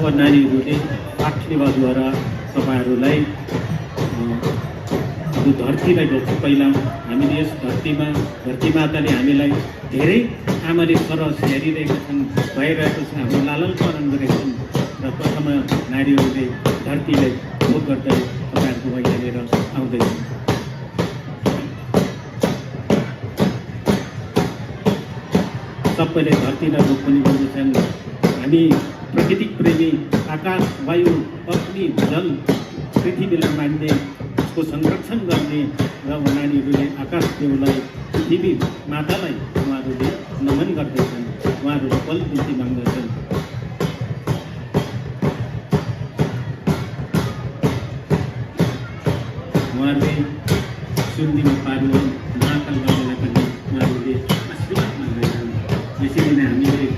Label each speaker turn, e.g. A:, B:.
A: अब नानीहरूले आशीर्वादद्वारा तपाईँहरूलाई यो धरतीलाई ढोक्छ। पहिला हामीले यस धरती माताले हामीलाई धेरै आमाले सरस हेरिरहेका छन्, भइरहेको छ, हाम्रो लालन पालन गरेका छन् र प्रथम नारीहरूले धरतीलाई भोग गर्दै तपाईँहरूको भइहालेर आउँदैछन्। सबैले धरतीलाई भोग पनि गर्दछन्। हामी प्राकृतिक प्रेमी, आकाश, वायु, अग्नि, जल, पृथ्वीलाई मान्ने, उसको संरक्षण गर्ने र नानीहरूले आकाश देवलाई, पृथ्वी मातालाई उहाँहरूले नमन गर्दैछन्, उहाँहरूले बल बुद्धि माग्दछन्। उहाँहरूले सुन्दिनु पार्नु महाकाल बाबालाई पनि उहाँहरूले आशीर्वाद माग्दैछन्। यसरी नै हामीले